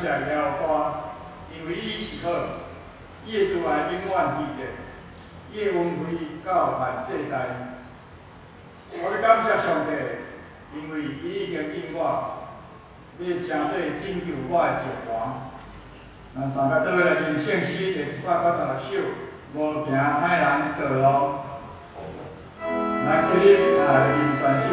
謝耶和華，因為伊是好，伊的慈愛永遠記得，伊的恩惠到萬世代。我欲感謝上帝，因為伊已經應我，欲成做拯救我的石磐。咱三个做伙來念聖詩第196首，無行歹人道路。來，起立啊，念全首。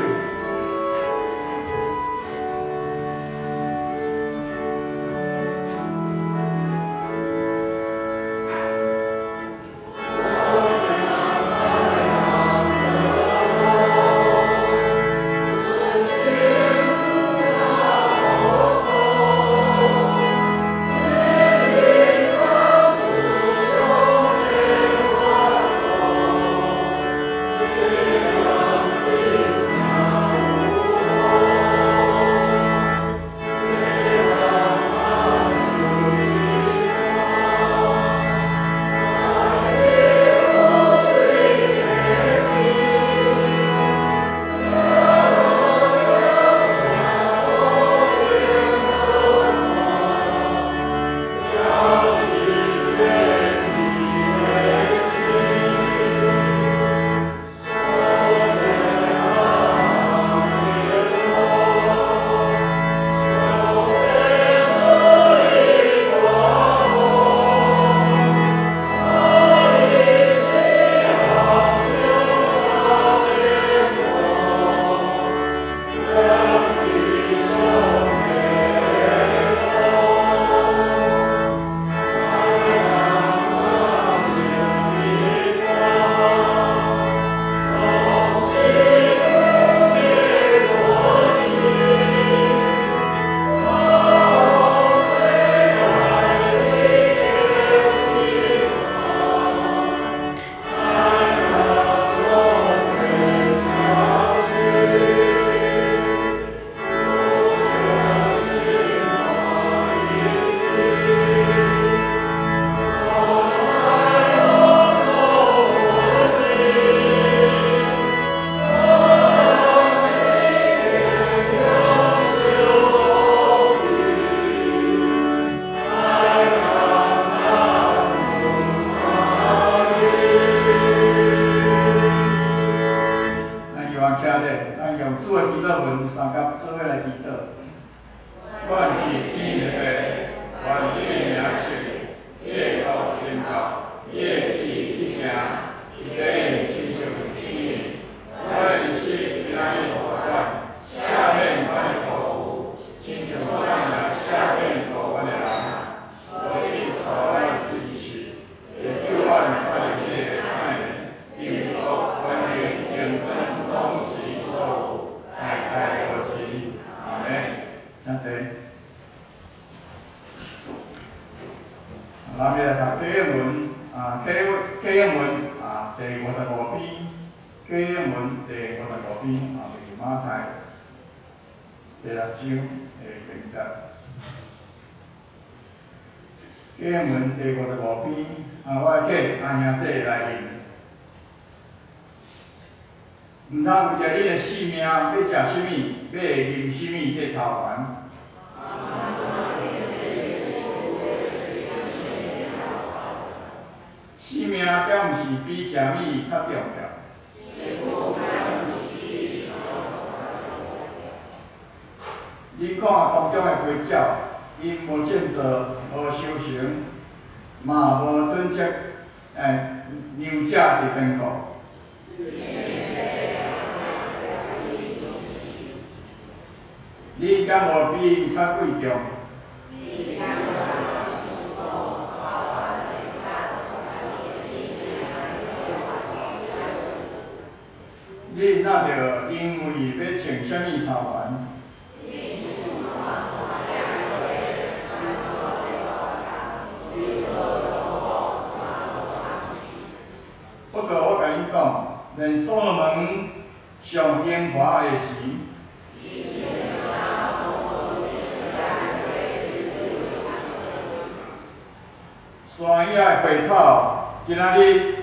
山野的花草，今仔日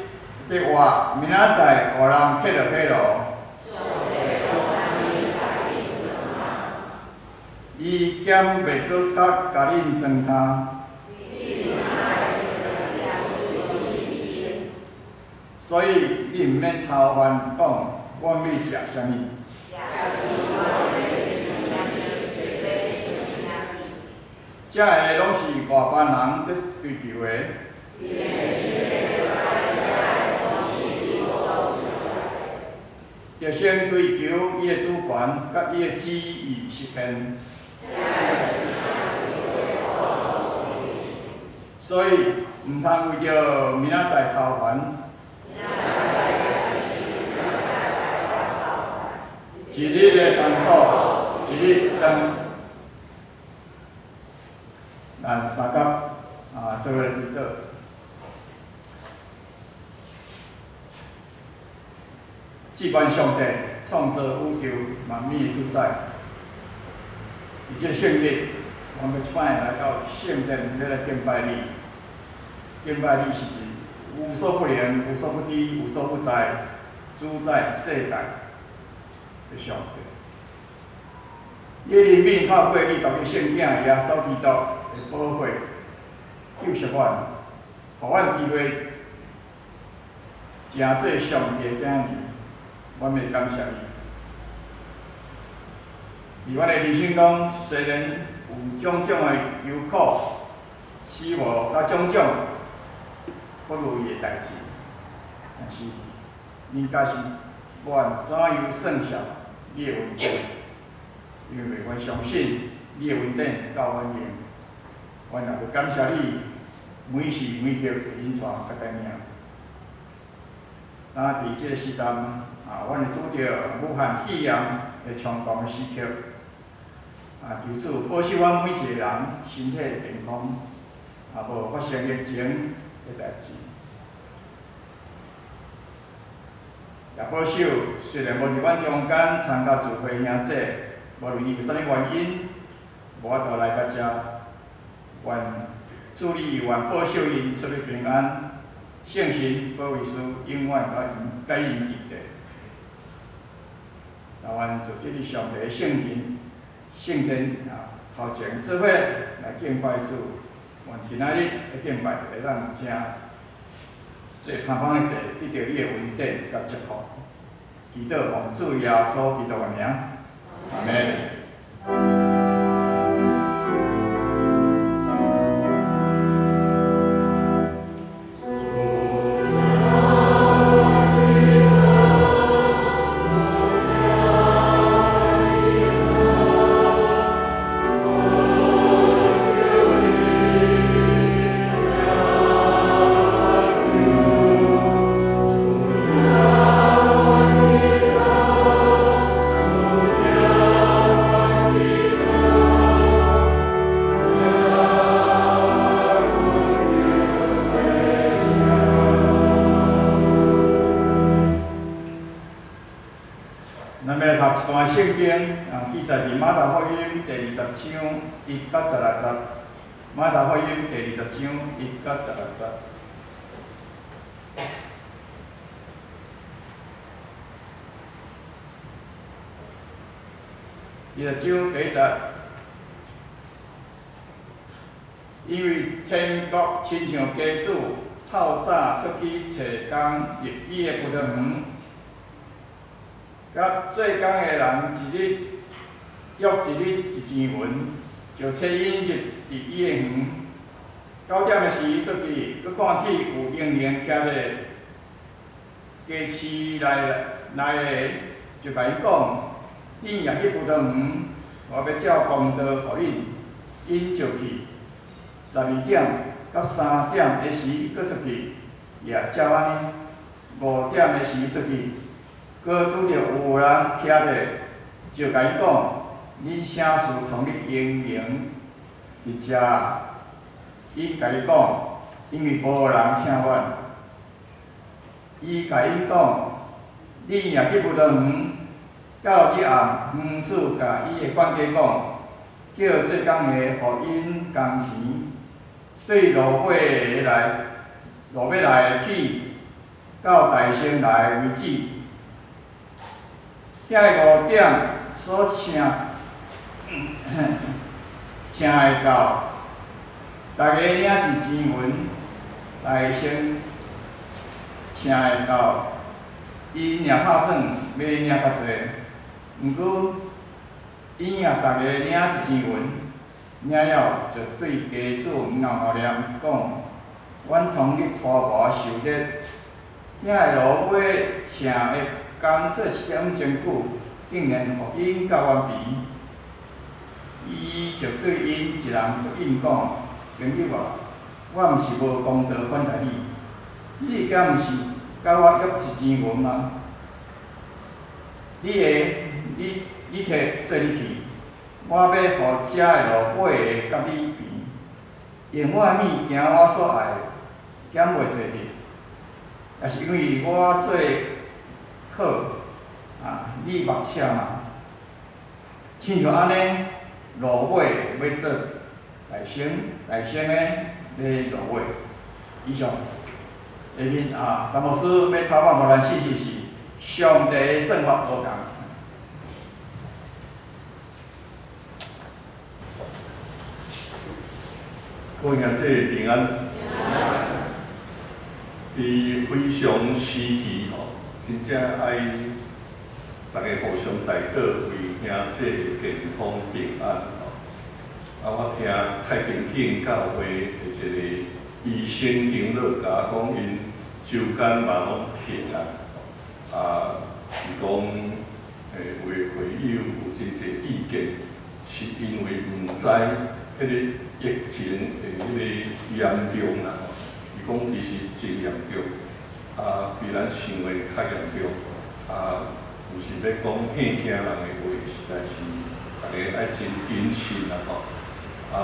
欲活，明仔載予人撇落火爐。伊敢敢袂閣較共恁装坩？所以你毋免操烦讲，阮欲食啥物？遮个拢是外邦人伫追求的。著先追求伊的主权，佮伊的旨意实现。所以毋通为著明仔载操烦。一日的艰苦，一日当。咱三甲啊，做伙祈祷。至高上帝创造宇宙万物的主宰，伫这圣日，阮欲一摆来到圣殿，欲来敬拜你。敬拜你是无所不能、无所不知、无所不在、主宰世界的上帝。你的怜悯透过你独一圣子耶稣基督的宝血救赎阮，予阮机会成做上帝的囝儿，阮欲感谢伊。伫阮的人生中，虽然有种种的忧苦、死亡佮种种不如意的代志，但是应该是无论怎样算数你的恩典，因为阮相信你的恩典够阮用，阮也欲感谢你，每时每刻引带佮带领。啊，伫这个时阵啊，阮会拄著武汉肺炎的猖狂的时刻，啊，求主保守阮每一个人身体健康，啊，无发生疫情的代志。也保守，虽然无伫阮中间参加聚会兄弟，无论伊有啥物原因，无法度来到遮，愿主你愿保守𪜶出入平安，圣神保惠师永远佮𪜶伫咧。那阮做这个上帝的圣殿，圣殿啊，头前做伙来敬拜主，愿今仔日的敬拜会当真做芳芳的祭，得著你的恩典佮祝福。祈祷奉主耶稣基督的名，阿们。圣经啊，记载伫马太福音第20章1到16节。马太福音第20章1到16节。20章第1节，因为天国亲像家主透早出去揣工入伊的葡萄园。佮做工的人一日约一日一钱银，就差𪜶入伫伊的园。9点的时出去，阁看见有佣人徛咧街市内内的，就共𪜶讲：恁也去葡萄园，我欲照工资予恁。𪜶就去。12点到3点的时，阁出去，也照按呢。5点的时出去，阁拄著有人徛咧，就共𪜶讲：恁啥事通咧营营伫遮？𪜶共伊讲：因为无人请阮。伊共𪜶讲：恁若去葡萄园，到这暗，园主共伊的管家讲，叫做工的予𪜶工钱，对落尾来，落尾来起，到大成来为止。遐五点所请，請會到，逐家領一錢銀來先請會到，𪜶若拍算欲領較濟，毋過𪜶也逐家領一錢銀，領了就對家主敖敖念講：阮終日拖磨受熱，遐个落尾請的工做一點鐘久，竟然予𪜶佮阮比。伊就對𪜶一人應講：朋友啊，我毋是無公道款待你，你敢毋是佮我約一錢銀嗎？你的你你摕做你去，我欲予遮个落尾的佮你比，用我的物件我所愛的，減袂濟日，也是因為我做好，啊，你目赤嘛？親像按呢，落尾欲做大先，大先的欲落尾。以上，下面啊，陳牧師欲頭放予咱信息是上帝的算法無仝。各位兄弟平安。佇非常時期吼，真正愛逐家互相代禱，為兄弟健康平安吼。啊，我聽太平景教會的一個醫生長老共我講，𪜶周間嘛攏停啊。啊，伊講有的會友有真濟意見，是因為毋知彼個疫情的彼個嚴重啦。伊講其實真嚴重，啊，比咱想的較嚴重。啊，毋是欲講嚇驚人的話，實在是逐家愛真謹慎啦吼。啊，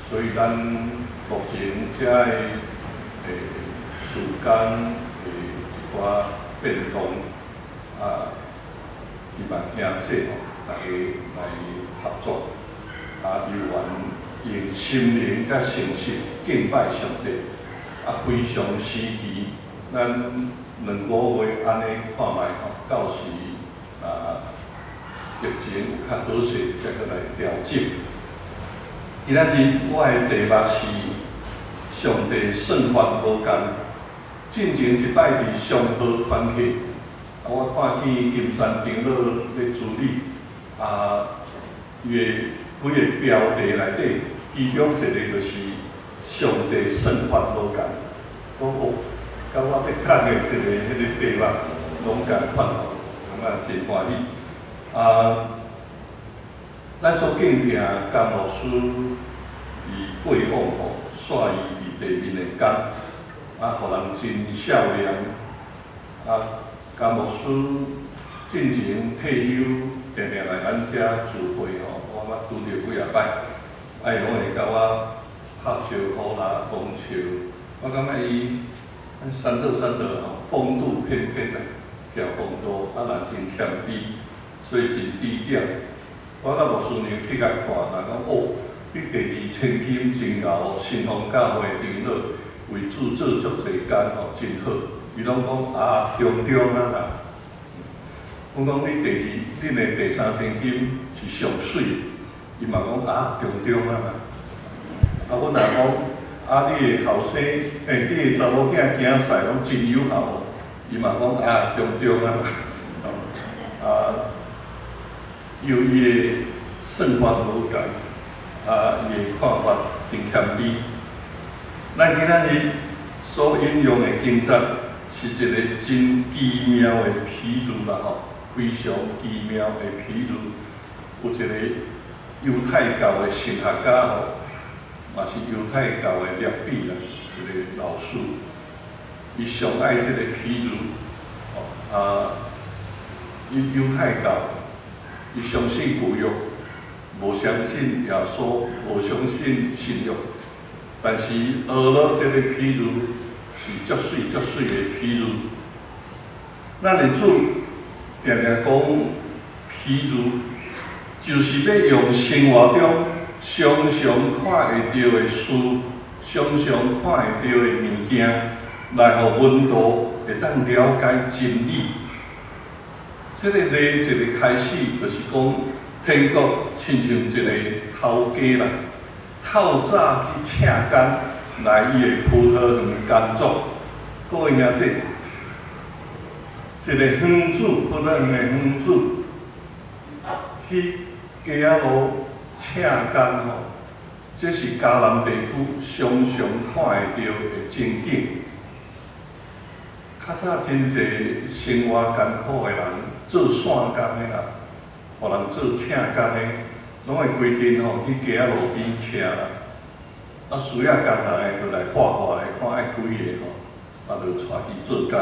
所以咱目前遮的時間的一寡變動，啊，希望兄弟吼，逐家來合作，啊，猶原用心靈佮誠實敬拜上帝。啊，非常時期，咱2個月按呢看覓吼，到時啊疫情有較好勢，才閣來調整。今仔日我的題目是上帝算法無仝。進前一擺佇松和團契，啊，我看見金山長老咧處理，啊，伊的幾個標題內底，其中一個就是上帝算法無仝。我哦，佮我欲講的這個彼個題目攏仝款吼，感覺真歡喜。啊，咱所敬聽甘牧師伊過往吼，煞伊佇地面的工，啊，予人真少年。啊，甘牧師進前退休，定定來咱遮聚會吼，我捌拄著幾仔擺，啊，伊攏會佮我拍招呼啦，講笑。我感覺伊三道三道吼，風度翩翩啦，誠風度，啊，人真謙卑，所以真低調。我佮牧師娘去共看，人講哦，你第二千金真𠢕哦，新豐教會長老為主做足濟工吼，真好。伊攏講啊，中中啊啦。阮講你第二，恁的第三千金是上媠，伊嘛講啊，中中啊啦。啊，阮若講啊，你的後生，你的查某囝囝婿攏真有效，伊嘛講啊，中中啊啦。啊，由伊的算法無仝，啊，伊的看法真謙卑。咱今仔日所引用的經節是一個真奇妙的譬喻啦吼，非常奇妙的譬喻。有一個猶太教的神學家吼，嘛是猶太教的拉比啦，一個老師，伊上愛這個譬喻，啊，伊猶太教，伊相信舊約，無相信耶穌，無相信新約，但是學了這個譬喻是足媠足媠的譬喻。咱的主定定講譬喻，就是欲用生活中常常看會著的事，常常看會著的物件，來予門徒會當了解真理。這個例一個開始，就是講天國親像一個頭家啦，透早去請工來伊的葡萄園工作。各位兄弟，一個園主，葡萄園的園主去街仔路請工吼，這是迦南地區常常看會著的情景。較早真濟生活艱苦的人，做散工的啦，予人做請工的，攏會規定吼去街仔路邊徛啦。啊，需要工人的就來喊喊來看愛幾个吼，啊，就帶去做工。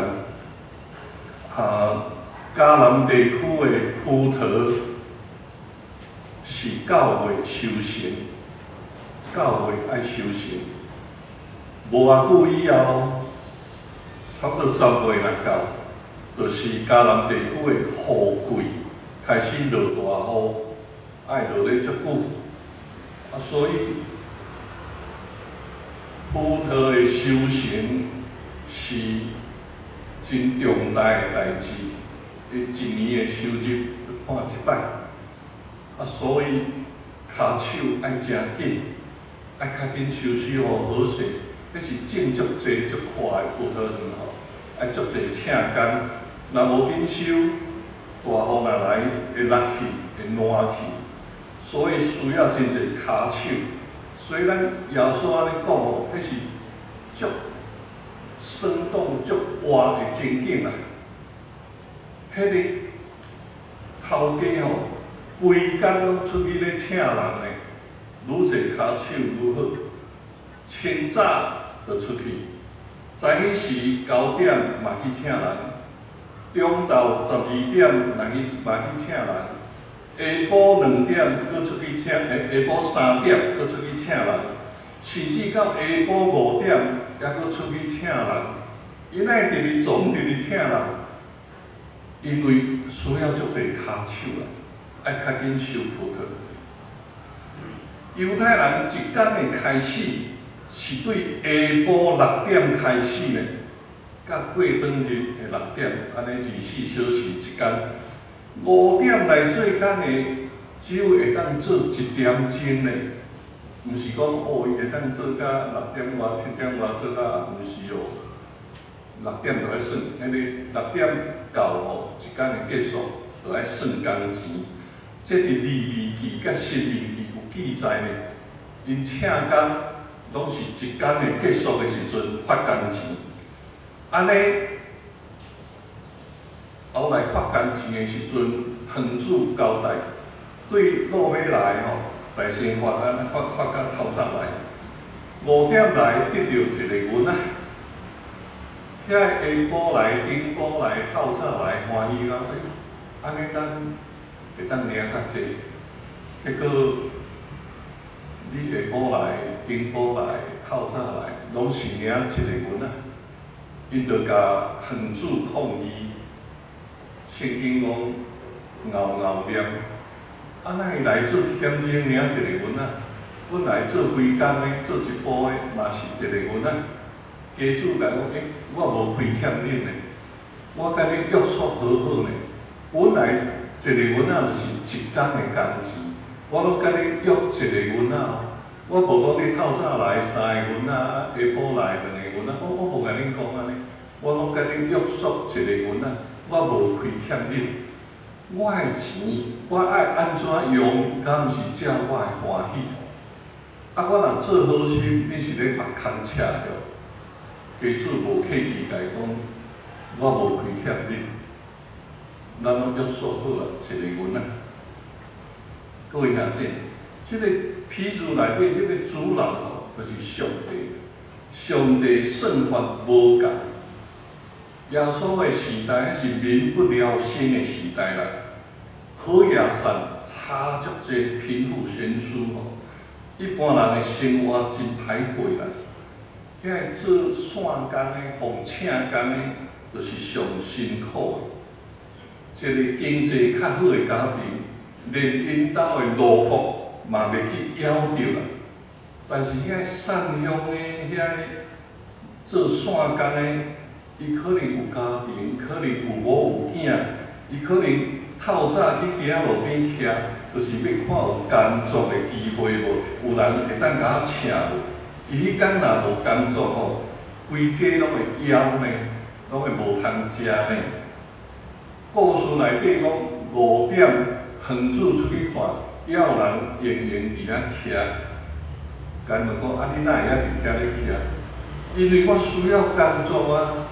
啊，迦南地區的葡萄是教會收成，教會愛收成。無偌久以後，差不多10月來到，就是迦南地區的雨季開始落大雨，愛落咧足久，啊，所以葡萄的收成是真重大的代誌，伊一年的收入要看一擺，啊，所以跤手愛誠緊，愛較緊收收予好勢。彼是種足濟足闊的葡萄園吼，愛足濟請工，若無緊收，大雨若來會落去，會爛去，所以需要真濟跤手。所以咱耶穌按呢講吼，彼是足生動、足活的情景啊！彼個頭家吼，規工攏出去咧請人咧，愈濟跤手愈好。清早就出去，早起時9點嘛去請人，中晝12點嘛去請人，下晡2點閣出去請，下晡3點閣出去請人，甚至到下晡5點猶閣出去請人。伊哪會直直總直直請人？因為需要足濟跤手啦，愛較緊收葡萄。猶太人一工的開始是對下晡6點開始呢，到過轉日的6點，按呢24小時一工。5點來做工的，只有會當做一點鐘呢，毋是講哦，伊會當做到6點外、7點外做到，毋是哦。六點就愛算，彼个六點到吼，一工的結束就愛算工錢。這佇利未記佮申命記有記載呢。𪜶請工攏是一工的結束的時陣發工錢，按呢後來發工錢的時陣，園主交代對落尾來吼，來先發，按呢發發到透早來，5點來得著一个銀仔。遐下晡來、頂晡來、透早來，歡喜講，欸，按呢咱會當領較濟。結果你下晡來、頂晡來、透早來，攏是領一个銀仔。𪜶就共園主抗議，聖經講𠢕𠢕念，啊，哪會來做一點鐘領一个銀仔？本來做規工的、做一晡的，嘛是一個銀仔。家主共講，欸，我無虧欠恁的，我共你約束好好呢。本來一個銀仔就是一工的工錢，我攏共你約一個銀仔哦。我無講你透早來三個銀仔，下晡來兩個銀仔，我無共恁講按呢，我攏共你約束一個銀仔，我無虧欠恁。我的錢，我愛按怎用，敢毋是照我的歡喜？啊，我若做好心，你是咧縛空車著？家主無客氣，共伊講，我無虧欠恁，咱攏約束好啊，一個銀仔。各位兄弟，這個譬喻內底這個主人吼，就是上帝。上帝算法無仝。耶穌的時代，彼是民不聊生的時代啦。好野散差足濟，貧富懸殊吼，一般人的生活真歹過啦。遐个做散工的、予請工的，就是上辛苦的。一个經濟較好的家庭，連𪜶兜的五穀嘛袂去枵著啦。但是遐散鄉的、遐做散工的，伊可能有家庭，可能有某有囝，伊可能透早去行路邊徛，就是欲看有工作的機會無，有人會當共我請無？伊彼工若無工作吼，規家攏會枵呢，攏會無通食呢。故事內底講5點，園主出去看，猶有人閒閒佇遐徛。共問講：啊，你哪會猶佇遮咧徛？因為我需要工作啊，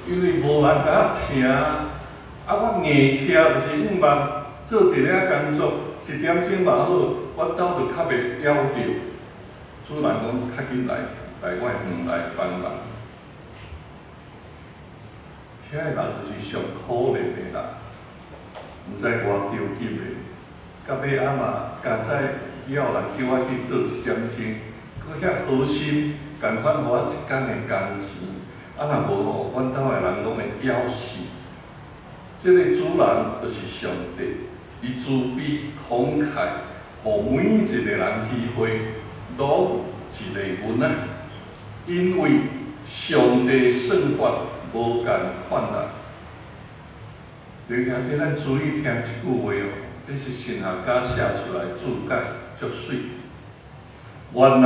因為無人共我請啊，啊，我硬徛就是向望做一下工作，1點鐘嘛好，阮兜就較袂枵著。主人講較緊來，來我園內幫忙。遐个人就是上可憐的人，毋知偌著急的，到尾仔嘛，佳哉猶有人叫我去做1點鐘，閣遐好心，仝款予我一工的工錢，啊若無吼，阮兜的人攏會枵死。這个主人就是上帝，伊慈悲慷慨，予每一个人機會，攏一个囡仔，因為上帝算法無仝款啦。弟兄姊妹，咱注意聽這句話哦，這是神學家寫出來注解，足媠。原來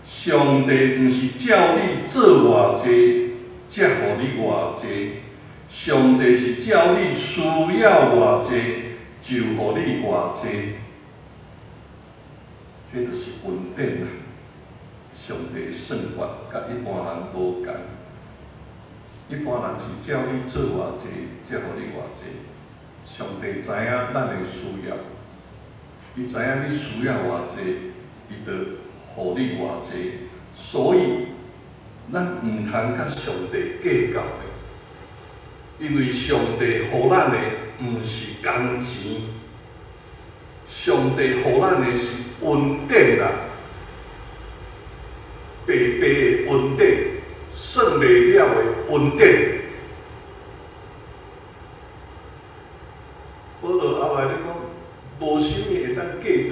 上帝毋是照你做偌濟，才予你偌濟。上帝是照你需要偌濟，就予你偌濟。這就是恩典啦。上帝算法佮一般人無仝。一般人是照你做偌濟，才予你偌濟。上帝知影咱的需要，伊知影你需要偌濟，伊就予你偌濟。所以，咱毋通佮上帝計較的，因為上帝予咱的毋是工錢，上帝予咱的是恩典啦，白白的恩典。算袂了的恩典。保羅後來咧講，無啥物會當隔斷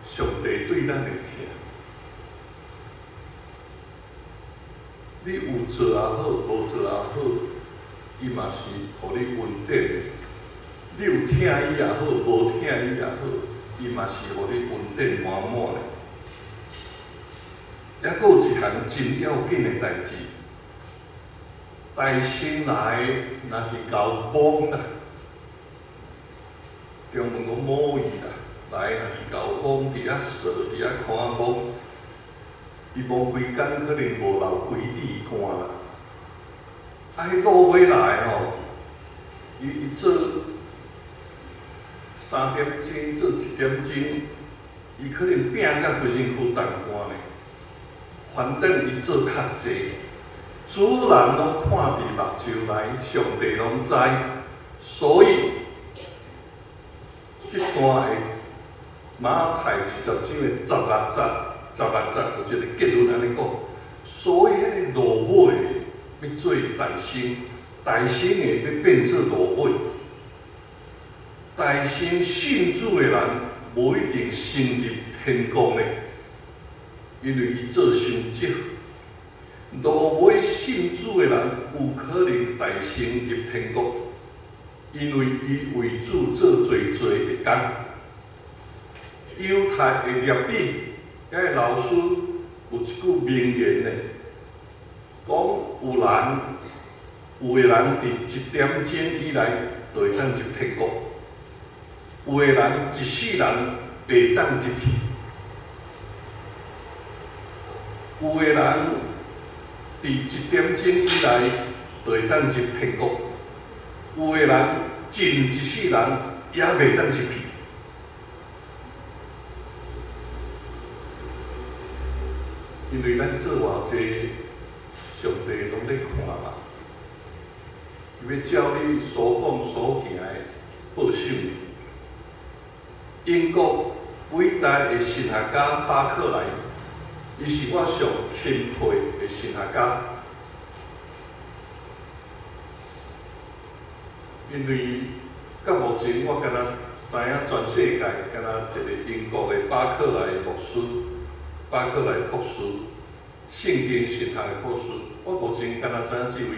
上帝對咱的疼。你有做也好，無做也好，伊嘛是予你恩典的。你有疼伊也好，無疼伊也好，伊嘛是予你恩典滿滿的。抑閣有一項真要緊的代誌，大先來若是𠢕摸啦，中文講摸伊啦，來若是𠢕摸佇遐踅，佇遐看摸，伊摸規工可能無流規滴汗啦。啊，彼落尾來吼，伊做3點鐘，做1點鐘，伊可能拚甲規身軀凍乾咧。反正伊做較濟，主人攏看佇目睭內，上帝攏知，所以這段的馬太20章的16節，16節有一個結論按呢講，所以彼个落尾的欲做大先，大先的欲變做落尾。大先信主的人，無一定先入天國呢。因為伊做傷少，落尾信主的人有可能大先入天國，因為伊為主做濟濟的工。猶太的拉比，遐个老師有一句名言呢，講有的人佇1點鐘以內就會當入天國，有的人一世人袂當入去。有的人佇1點鐘以內就會當入天國，有的人盡一世人也袂當入去。因為咱做偌濟，上帝攏咧看嘛，伊欲照你所講所行的報酬你。英國偉大的神學家巴克萊，伊是我上欽佩的神學家，因為到目前我敢若知影全世界敢若一個英國的巴克萊牧師、巴克萊博士、聖經神學的博士，我目前敢若知影這位，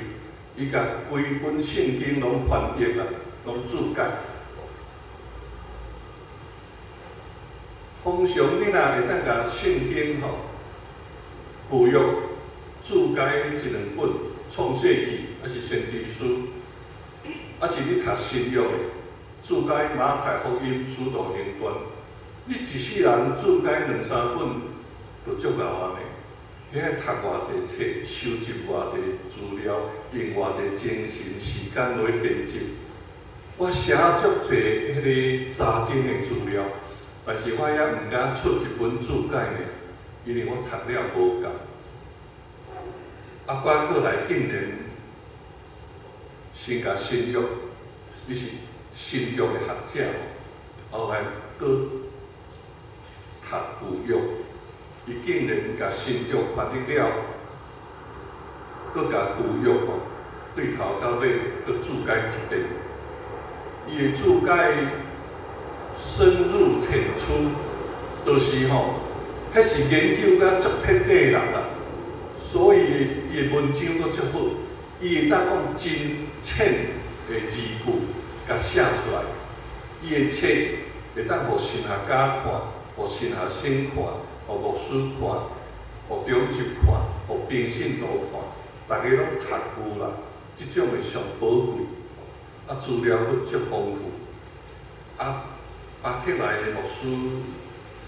伊共規本聖經攏翻譯啦，攏注解。通常你若會當共聖經吼，舊約注解一兩本，創世記，抑是先知書，抑是你讀新約的注解馬太福音、使徒行傳，你一世人注解兩三本就足夠按呢。遐讀偌濟冊，收集偌濟資料，用偌濟精神時間來編輯。我寫足濟彼个查經的資料，但是我也毋敢出一本注解呢，因為我讀了無夠。啊，巴克萊竟然先共新約，伊是新約的學者，後來閣讀舊約，伊竟然共新約翻譯了，閣共舊約吼對頭到尾閣注解一遍。伊的注解深入淺出，就是吼，彼是研究甲足徹底的人啦，所以伊的文章閣足好，伊會當講真淺的字句，共寫出來。伊的冊會當予神學家看，予神學生看，予牧師看，予長執看，予平信徒看，逐家攏讀有啦。這種的上寶貴，啊，資料閣足豐富。啊，巴克萊的牧師，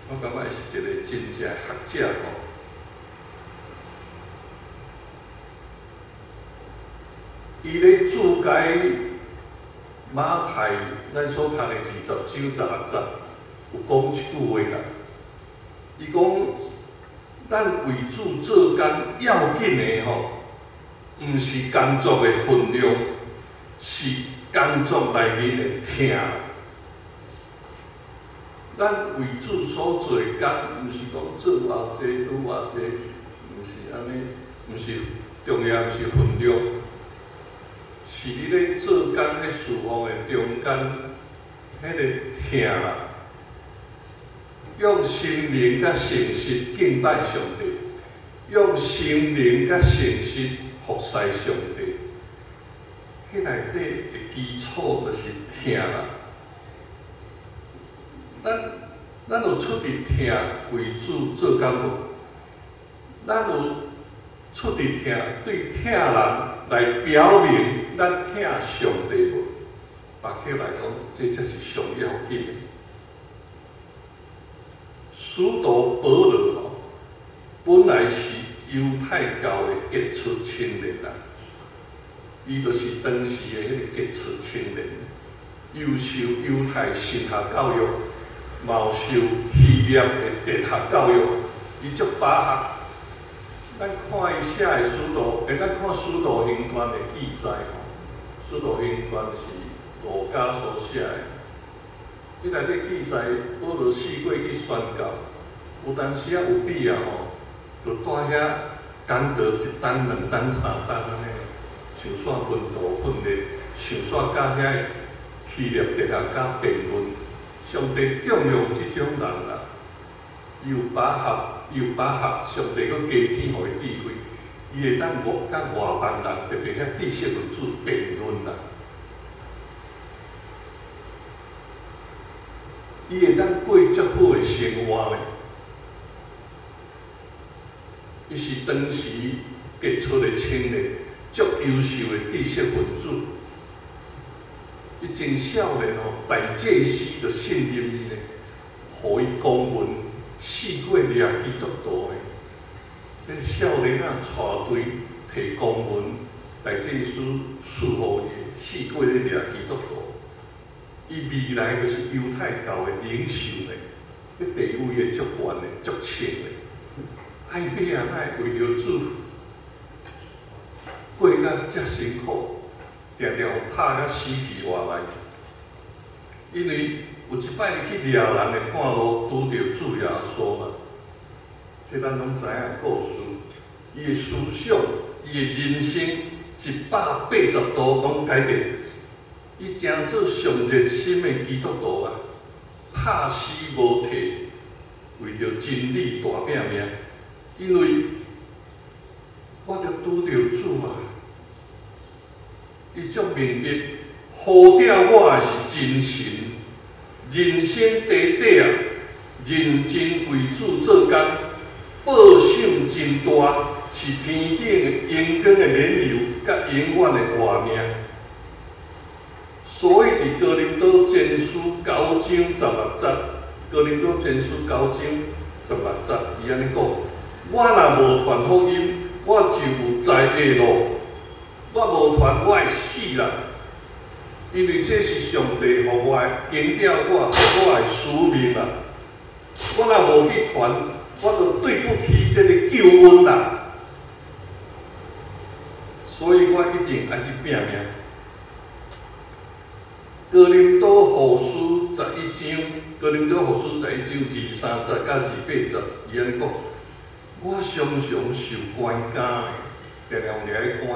我感覺伊是一個真正學者吼。伊咧注解馬太，咱所讀的20章16節，有講一句話啦。伊講，咱為主做工要緊的吼，毋是工作的分量，是工作內面的疼。咱為主所做的工，毋是講做偌濟，拄偌濟，毋是按呢，毋是重要，毋是分量，是你咧做工咧事奉的中間，彼个疼啦，用心靈佮誠實敬拜上帝，用心靈佮誠實服侍上帝，彼內底的基礎就是疼啦。咱有出佇疼為主做工無？咱有出佇疼對疼人來表明咱疼上帝無？巴克來講，這才是上要緊的。使徒保羅吼，本來是猶太教的傑出青年啦，伊就是當時的彼个傑出青年，又受猶太神學教育，嘛有受希臘的哲學教育，伊足飽學。咱看伊寫的使徒，咱看使徒行傳的記載吼，使徒行傳是路加所寫的。彼內底記載，保羅四過去宣教，有當時仔有必要吼，就蹛遐工作一冬、兩冬、三冬按呢，上煞門徒訓練，上煞佮遐希臘哲學家辯論。上帝重用這種人啦，伊有飽學，伊有飽學，上帝閣加添予伊智慧，伊會當外佮外邦人，特別遐知識分子辯論啦。伊會當過足好的生活咧。伊是當時傑出的青年，足優秀的知識分子。伊真少年吼，大祭司就信任伊咧，予伊公文四過掠基督徒的。這少年仔帶隊提公文，大祭司賜予伊，四過咧掠基督徒。伊未來就是猶太教的領袖咧，彼地位會足懸的、足清的。愛尾啊，哪會為著主過甲遮辛苦，定定予拍甲死去活來。因為有一擺伊去掠人的半路，拄著主耶穌嘛。這咱攏知影故事。伊的思想、伊的人生180度攏改變。伊成做上熱心的基督徒啊，拍死無退，為著真理大拼命。因為我著拄著主啊，伊足明白，呼召我的是真神，人生短短啊，認真為主做工，報賞真大，是天頂的榮光的勉勵，佮永遠的活命。所以佇哥林多前書九章十六節，哥林多前書九章十六節，伊按呢講：我若無傳福音，我就有災禍囉。我無傳，我會死啦。因為這是上帝予我的，揀調我，予我的使命啦。我若無去傳，我就對不起這個救恩啦。所以我一定愛去拚命。哥林多後書十一章，哥林多後書十一章二三節佮二八節，伊按呢講：我常常受關監的，定定掠去關，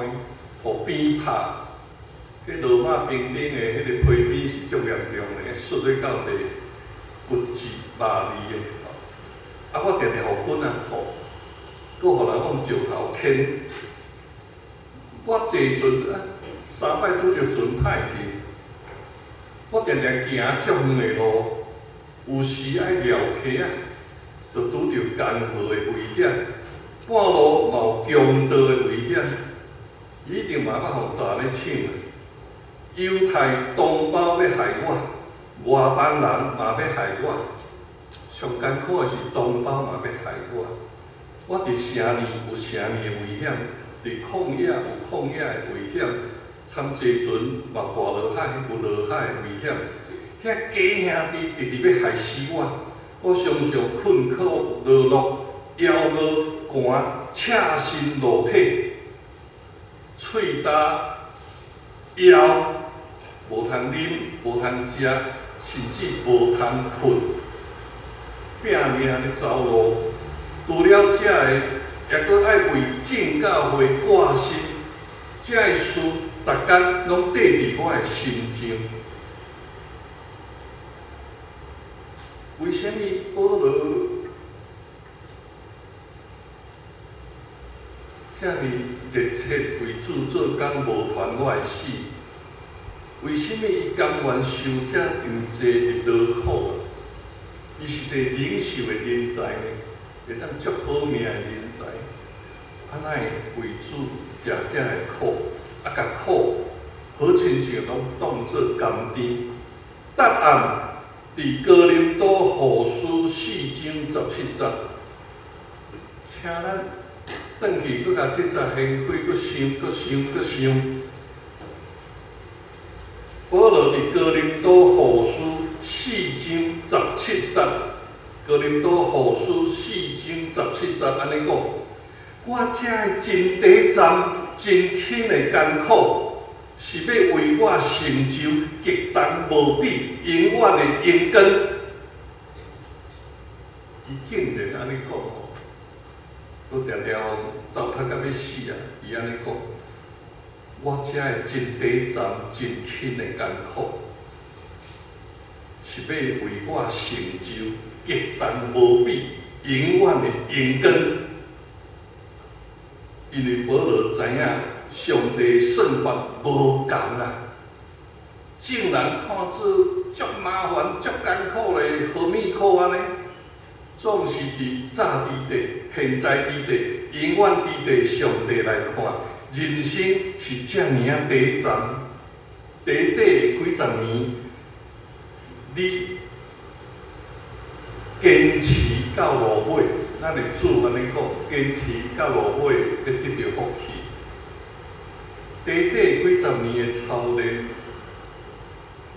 予鞭拍。彼羅馬兵丁的彼个皮鞭是足嚴重的，摔咧到地骨折肉離的。啊，我定定予棍仔告，閣予人用石頭牽。我坐船啊，三擺拄著船歹去。我定定行足遠的路，有時愛繞溪仔，就拄著江河的危險；半路嘛有強盜的危險，一定嘛捌予查咧搶啊！猶太同胞欲害我，外邦人嘛欲害我。上艱苦的是同胞嘛欲害我。我佇城裡有城裡的危險，佇曠野有曠野的危險。參坐船嘛跋落海，有落海的危險。遐假兄弟直直欲害死我，我常常困苦勞碌，枵餓寒，赤身露體，喙焦枵，無通啉，無通食，甚至無通睏，拚命咧走路。除了這个，抑閣愛為眾教會掛心，這个事逐工攏綴佇我的心上。為啥物保羅遮爾熱切為主做工，無傳我會死？為啥物伊甘願受遮真濟的勞苦？伊是一個領袖的人才呢，會當足好命的人才，啊哪會為主食遮的苦？啊，共苦好親像攏當做甘甜。答案佇哥林多後書四章十七節，請咱轉去，閣共這節掀開，閣想，閣想，閣想。保羅佇哥林多後書四章十七節，哥林多後書四章十七節按呢講：我這个真短暫、真輕的艱苦，是欲為我成就極重無比、永遠的榮光。伊竟然按呢講吼，閣定定糟蹋甲欲死啊！伊按呢講，我這个真短暫、真輕的艱苦，是欲為我成就極重無比、永遠的榮光。因為保羅知影上帝算法無仝啦，眾人看做足麻煩、足艱苦的何物苦按呢？總是佇早佇地、現在佇地、永遠佇地上帝來看，人生是遮爾仔短暫，短短的幾十年，你堅持到落尾，咱的主按呢講，堅持到落尾，欲得著福氣。短短幾十年的操練，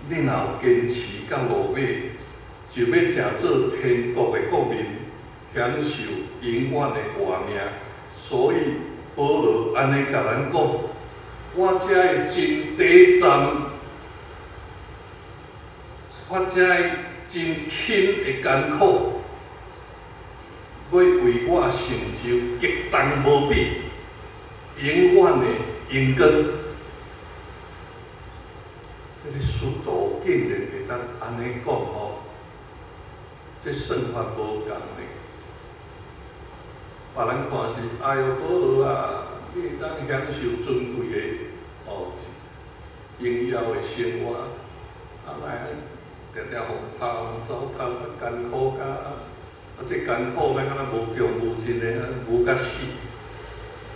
你若有堅持到落尾，就欲成做天國的國民，享受永遠的活命。所以保羅按呢共咱講，我這个真短暫，我這个真輕的艱苦，欲為我成就極重無比、永遠的榮光。這个使徒竟然會當按呢講吼，這算法無仝呢。別人看是，哎喲，保羅啊，你會當享受尊貴的哦，榮耀的生活，啊，來定定予拍予糟蹋，啊艰苦甲啊這艱苦咱敢若無強無盡的，無甲死。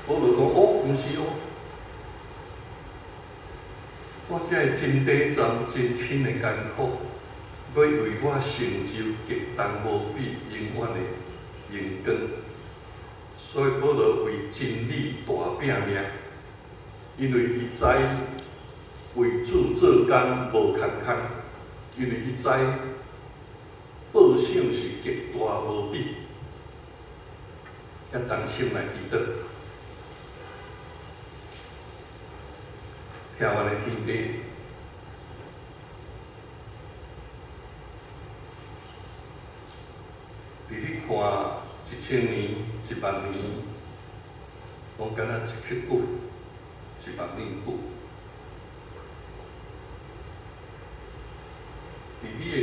保羅講哦，毋是哦，我這个真短暫、真輕的艱苦，欲為我成就極重無比永遠的榮光。所以保羅為真理大拚命，因為伊知為主做工無空空，因為伊知報賞是極大無比。咱同心來祈禱，疼阮的天父，佇你看1000年、1萬年，攏敢若一刻久，1萬年久。佇你的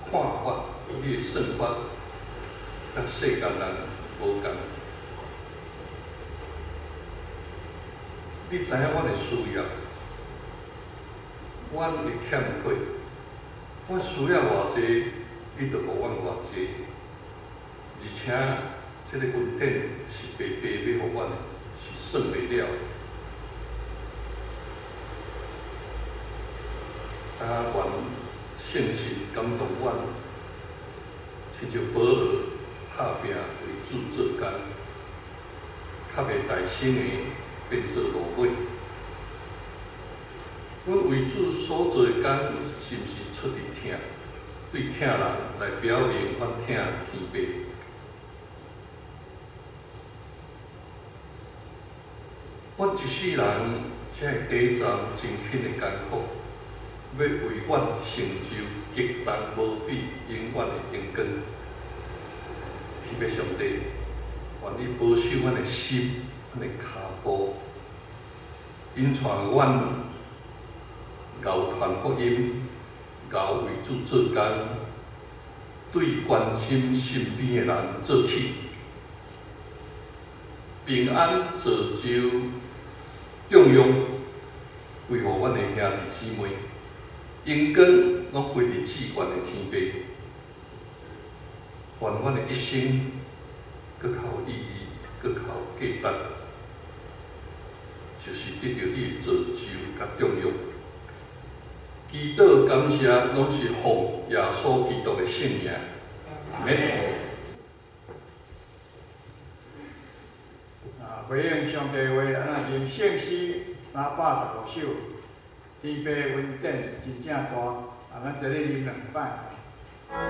看法、你的算法，佮世間人無仝。你知影阮的需要，阮的欠缺，阮需要偌濟，你就予阮偌濟。而且，這个恩典是白白欲予阮的，是算袂了。啊，願聖神感動阮，親像保羅拍拚為主做工，較袂大聲的變做落尾。阮為主所做的工，是毋是出佇疼？對疼人來表明阮疼天父。阮一世人這个短暫真輕的艱苦，欲為阮成就極重無比永遠的榮光。天父上帝，願你保守阮的心、阮的跤步，引帶阮𠢕傳福音、𠢕為主做工，對關心身邊的人做起，平安造就重用，歸予阮的兄弟姊妹，榮光攏歸佇至懸的天父，願阮的一生閣較有意義，閣較有價值，就是得著你的造就佮重用。祈禱感謝，攏是奉耶穌基督的聖名。阿們。啊，回應上帝話，咱來吟聖詩315首，天父恩典真正大，啊，咱齊咧吟兩擺。天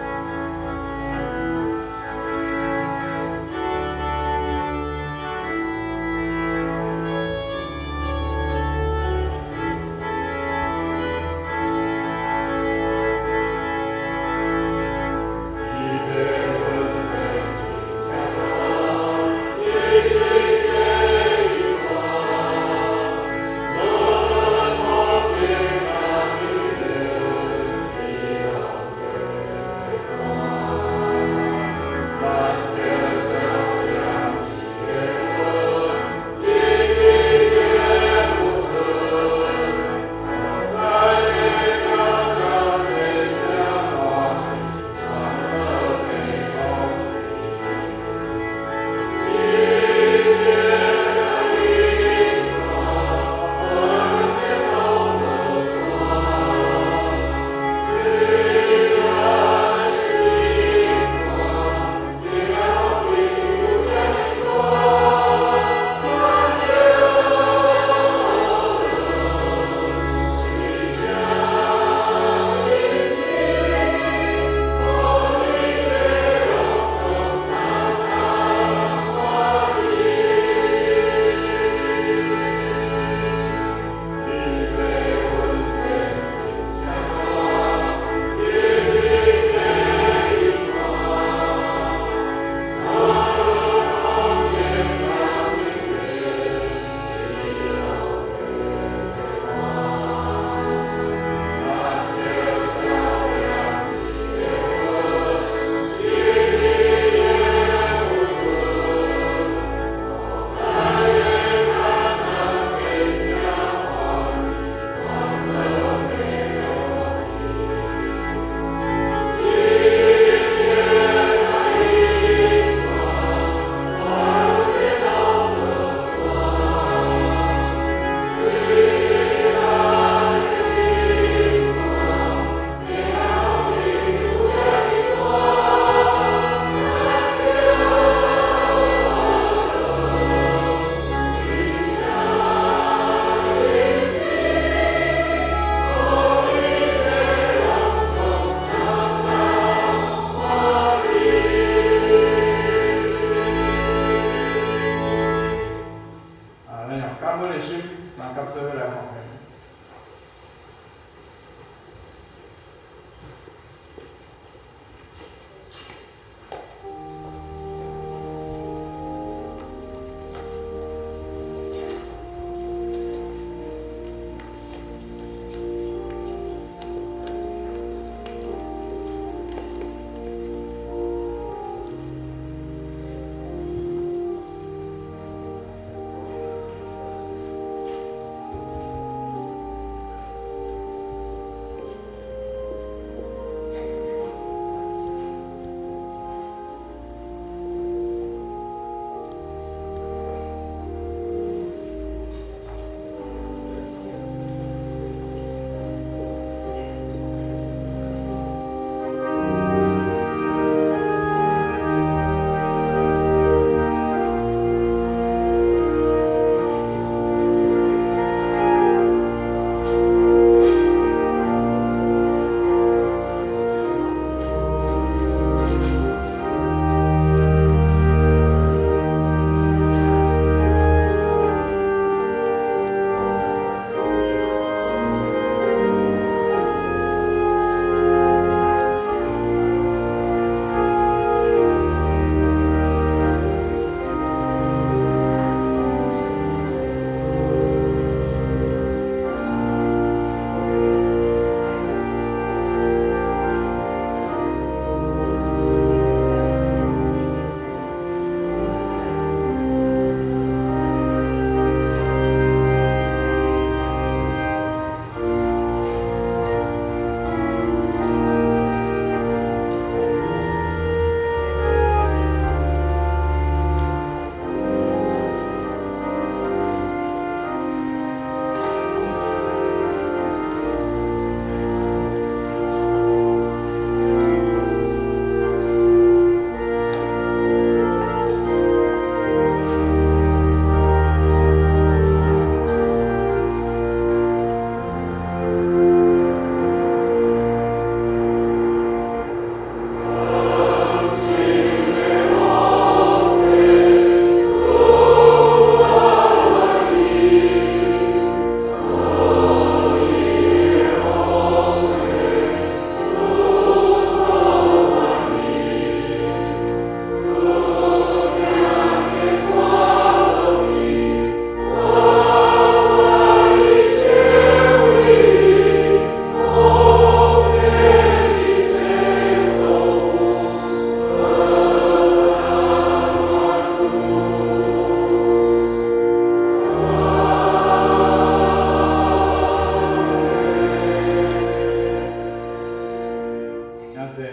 請坐。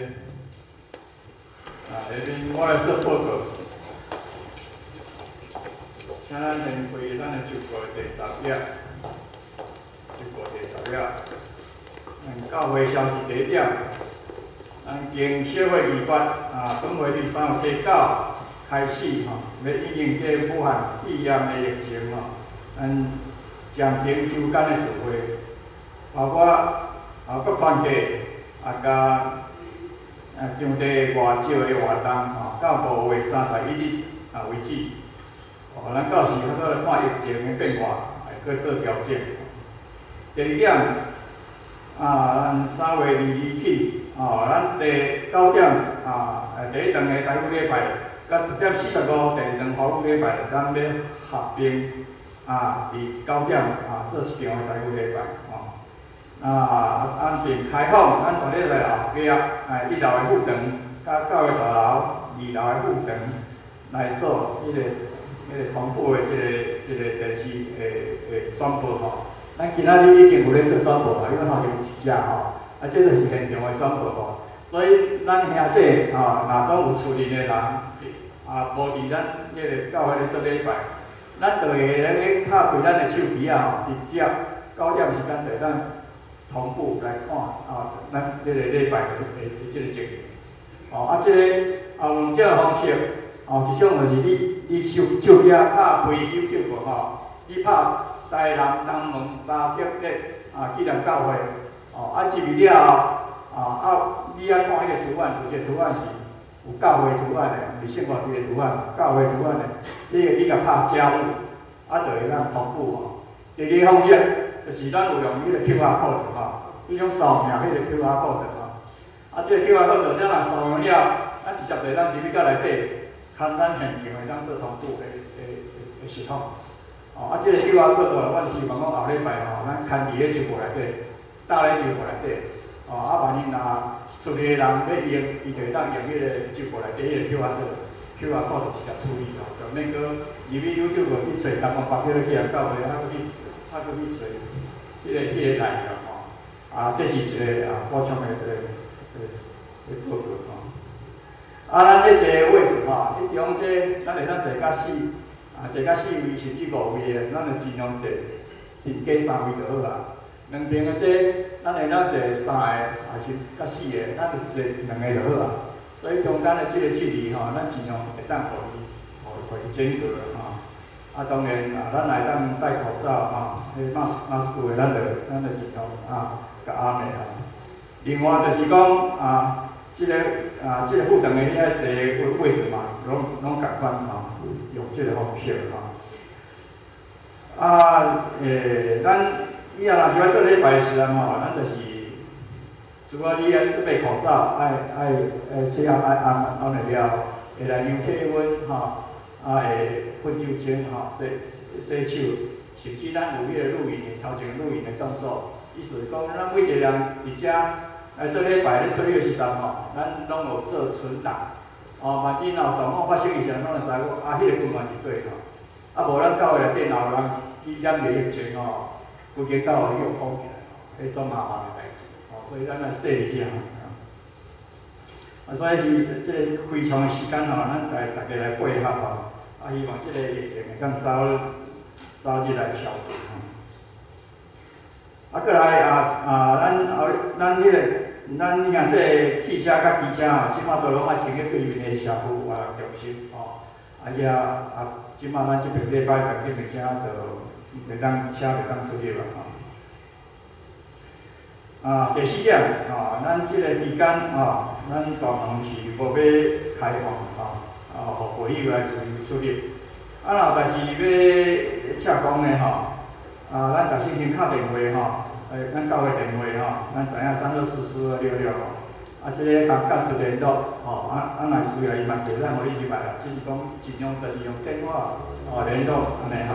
啊，下面我來做報告，請咱先開咱的周報第十頁，周報第十頁。咱教會消息第一點，咱經小會議決啊，本會佇3月初9開始吼，欲因應這個武漢肺炎的疫情吼，咱暫停週間的聚會，包括啊各團體啊佮場地外借的活動吼，到5月31日啊為止。哦，咱到時閣來看疫情的變化，會閣做調整。第二點，啊，咱3月22起，哦，咱第九點啊，第一頓的台語禮拜，佮10點45第二頓華語禮拜，咱欲合併啊，佇九點啊做一場的台語禮拜，吼。啊，咱並開放，咱大禮拜後壁，哎，一樓的副堂，佮教會大樓二樓的副堂來做彼個同步的這個電視的轉播吼。咱今仔日已經有咧做轉播啊，因為頭前有一隻吼，啊，這就是現場的轉播吼。所以咱兄弟吼，若總有厝裡的人，啊，無佇咱彼個教會咧做禮拜，咱就會咧拍開咱的手機啊吼，直接九點時間就會當同步來看啊，咱這個禮拜的這個情形。哦，啊，這個啊有兩種方式，哦，一種就是你手機啊拍開 YouTube 吼，你拍台南東門巴克德啊紀念教會，哦，啊入去了後，啊，你愛看彼個圖案，有一個圖案是有教會圖案的，毋是聖歌隊的圖案，教會圖案的，你共拍加入，啊，就會當同步吼。第二個方式就是咱有用彼個 QR code 吼，彼種掃描彼個 QR code 吼，啊，這個 QR code 咱若掃描了，咱直接就會當入去到內底，看咱現場會當做同步的系統。哦，啊，這個 QR code 我是希望講後禮拜吼，咱牽佇咧周報內底，搭咧周報內底，哦，啊，萬一若厝裡的人欲用，伊就會當用彼個周報內底彼個 QR code，QR code 直接處理吼，就免閣入去 YouTube 去揣東門北去去教會，啊，閣去啊，閣去揣彼個內容吼。啊，這是一個啊補充的報告吼。啊，咱咧坐的位置吼，彼中這咱會當坐甲四啊，坐甲四位甚至五位的，咱就盡量坐頂加三位就好啊。兩邊的這，咱會當坐三個，還是佮四個，咱就坐兩個就好啊。所以中間的這個距離吼，咱盡量會當予伊間隔吼。啊，當然啊，咱會當戴口罩吼，彼 mask 的咱就盡量啊，共按的啊。另外就是講啊，這個副堂的遐坐位置嘛，攏仝款吼，用這個方式吼。啊，咱以後若是欲做禮拜的時陣吼，咱就是除了你愛準備口罩，愛喙罨愛按按會了，會來量體溫吼，啊會噴酒精吼，洗洗手，甚至咱有彼個錄影的頭前錄影的動作，意思是講，咱每一個人佇遮來做禮拜咧吹的時陣吼，咱攏有做存檔，哦，萬一若有狀況發生的時陣，攏會知講啊，彼個根源佇佗吼，啊無咱教會內底若有人去染著疫情吼，規間教會又封起來，彼種麻煩的代誌，哦，所以咱愛細膩這項。啊，所以這個非常的時間吼，咱大家來配合吼，啊，希望這個疫情會當早早日來消除吼。啊，閣來啊啊，咱後咱彼個咱兄弟汽車佮機車吼，這馬都攏愛停去對面的社區活動中心吼。啊遐啊，這馬咱這邊禮拜六這邊車就袂當車袂當出入啊吼。啊，第四點吼，咱這個期間吼，咱大門是無欲開放吼，啊，予會友來自由出入。啊，若有代誌欲請講的吼，啊，咱逐先先敲電話吼，咱教會電話吼，咱知影3244266吼，啊，這個共幹事聯絡吼，啊啊，若需要伊嘛是會當予你入來啦，只是講盡量就是用電話哦聯絡按呢吼。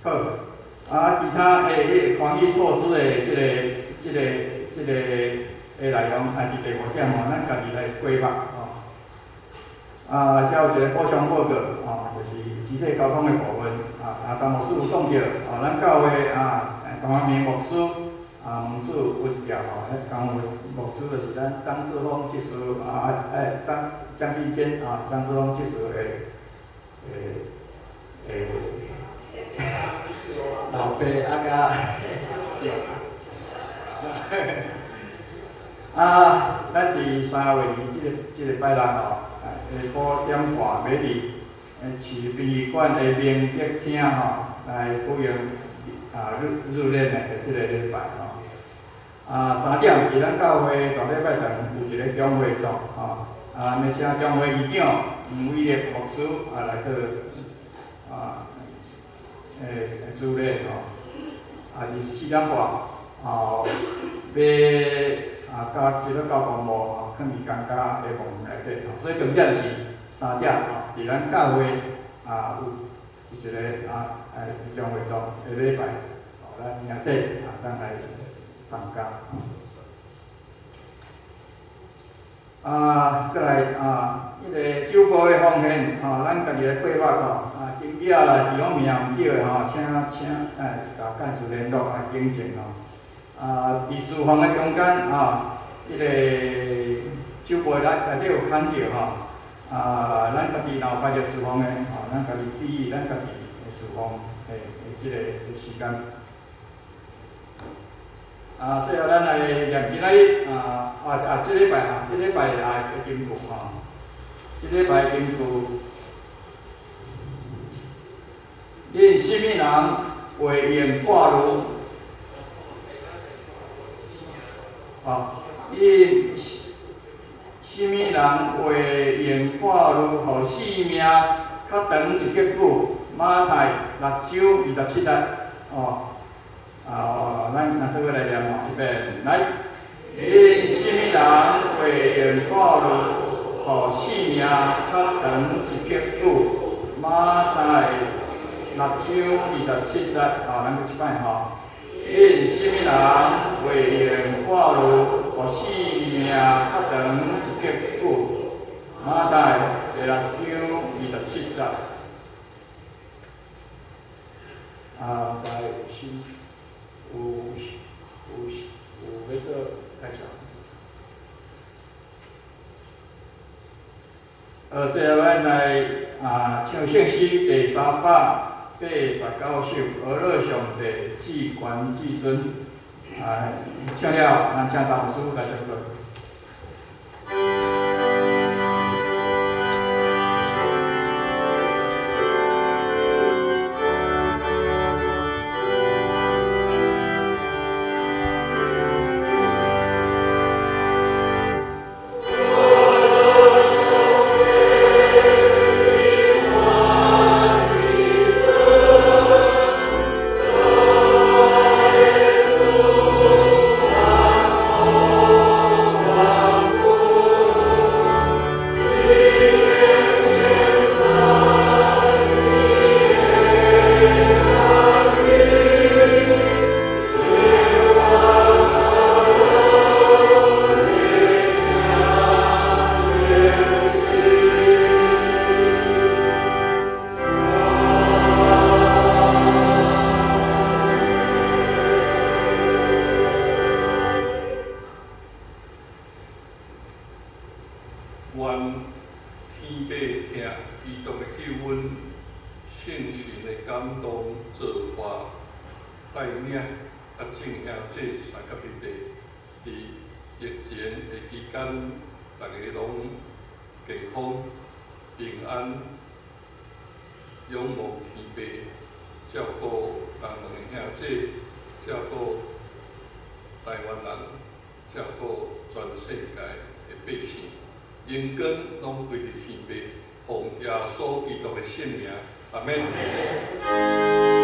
好，啊，其他的彼個防疫措施的這個的內容，啊，佇第五點吼，咱家己來規劃吼。啊，遮有一個補充報告，吼，就是集體溝通的部分，啊，啊，陳牧師有講著，啊，咱教會啊，陳阿明牧師，啊，蒙主恩召吼，彼工牧师就是咱张志峰执事啊，哎，张张志坚啊，张志峰执事的老爸啊，佮对。啊，咱伫3月2这个拜六吼，下晡点半欲伫市殡仪馆的明德厅吼来举行啊入入殓的这个礼拜吼。啊，3点伫咱教会大礼拜堂有一个中会座吼，啊，欲请中会议长黄伟立牧师啊来做啊主礼吼，啊是4点半吼，欲啊到基督教公墓吼，囥伫江家的墓园内底吼，所以重点是3点吼，伫咱教会啊有一个啊中会座的礼拜，吼，咱明仔载啊当来参加。啊，阁来啊，彼个酒杯的奉献吼，咱家己的计划吼，啊，金额啦是讲名毋对的吼，请请共干事联络来更正吼。啊，伫事奉的中间啊，彼个酒杯内内底有牵著吼，啊，咱家己若有排著事奉的吼，咱家己注意咱家己的事奉的这个时间。啊，最后咱来念今仔日啊啊啊！这礼拜啊，这礼拜啊的经句吼，这礼拜经句，恁啥物人会用挂炉？哦，恁啥物人会用挂炉，予性命较长一刻久？马太6章27节，哦。啊，咱咱做伙来念吼，预备来。恁啥物人会用挂炉，予性命较长一刻久？马太6章27节，啊，咱阁一摆吼。恁啥物人会用挂炉，予性命较长一刻久？马太第6章27节。啊，毋知有新。有有有欲做介绍。最后咱来啊唱圣诗第389首《呵咾上帝至悬至尊》啊，唱了，咱请大牧师来祝福。荣光拢归伫天父，奉耶稣基督的圣名，阿免。